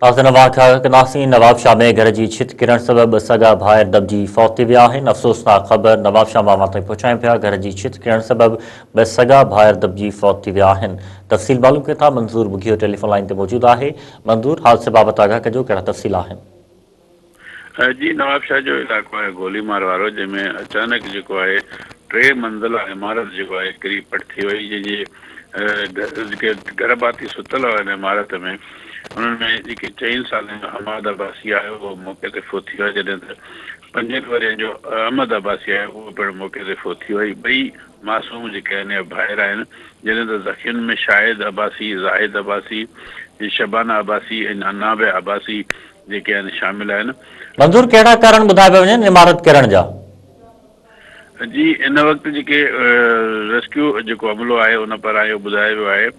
تازن واقعا ڪنداسين، نوابشاهه ۾ گهر جي ڇت ڪرڻ سبب ٻه سڳا ڀائر دٻجي فوت ٿي ويا آهن، افسوسناڪ خبر نوابشاهه مان اوهان تائين پهچايون پيا، گهر جي ڇت ڪرڻ سبب ٻه سڳا ڀائر دٻجي فوت ٿي ويا آهن، تفصيل معلوم ڪيون ٿا، منظور ٻگهيو ٽيليفون لائين تي موجود آهي، منظور حادثي بابت آگاهه ڪجو ڪهڙا تفصيل آهن. جي نوابشاهه جو علائقو آهي گوليمار وارو جنهن ۾ اچانڪ جيڪو آهي ٽي منزله عمارت جيڪو آهي ڪري پٽ ٿي وئي جنهن جي جيڪي گهر ڀاتي ستل هئا ان عمارت ۾ انهن ۾ جيڪي چئن سالن جو حماد عباسي آهي اهو موقعي تي فوت ٿي ويو جڏهن ته پنجن ورهين جو احمد عباسي آهي اهو پڻ موقعي تي فوت ٿي ويو هي ٻئي معصوم جيڪي آهن اهي ڀائر آهن جڏهن ته زخمين ۾ شاهد عباسي، زاهد عباسي، شبانه عباسي ۽ نابع عباسي جيڪي آهن شامل آهن. منظور ڪهڙا ڪارڻ ٻڌايا پيا وڃن عمارت ڪرڻ جا؟ جي ان وقت جيڪي ريسڪيو جيڪو عملو آهي ان پاران اهو ٻڌايو ويو آهي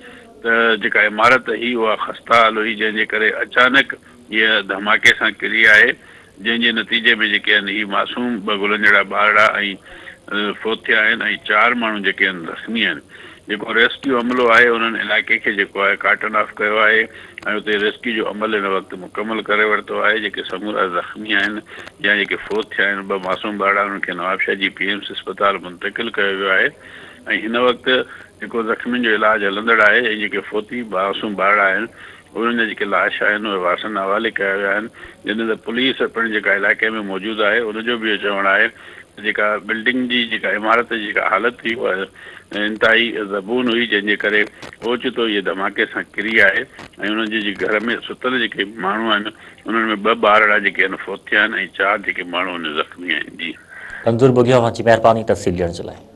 ته جيڪا عمارت هئي اها خسته حال هئي جنهن جي ڪري اچانڪ هيء ڌماڪي سان ڪري آهي جنهن جي نتيجي ۾ جيڪي آهن هي معصوم ٻه گلن جهڙا ٻارڙا ۽ فوت ٿيا آهن ۽ چار ماڻهو جيڪي آهن زخمي آهن جيڪو ريسڪيو عملو آهي انهن علائقي کي جيڪو آهي ڪارٽن آف ڪيو آهي ۽ اتي ريسڪيو جو عمل هن وقت مڪمل ڪري ورتو آهي جيڪي سمورا زخمي آهن يا جيڪي فوت ٿيا آهن ٻه معصوم ٻارڙا انهن کي نوابشاهه جي پي ايم سي اسپتال منتقل ڪيو ويو آهي ۽ هن وقت جيڪو زخمين جو علاج هلندڙ آهي ۽ جيڪي فوتي معصوم ٻارڙا آهن انهن جا جيڪي لاش آهن اهي وارثن حوالي ڪيا ويا آهن جڏهن ته پوليس پڻ جيڪا علائقي ۾ موجود آهي ان جو به اهو چوڻ آهي ته جيڪا بلڊنگ جي جيڪا عمارت جي جيڪا حالت هئي اها انتهائي زبون هئي جنهن جي ڪري اوچتو اهي ڌماڪي سان ڪري آهي ۽ انهن جي جيڪي گهر ۾ ستل جيڪي ماڻهو آهن انهن ۾ ٻه ٻارڙا جيڪي آهن فوت ٿيا آهن ۽ چار جيڪي ماڻهو آهن زخمي آهن جي. منظور ٻگهيو اوهان جي مهرباني تفصيل ڏيڻ جي لاء.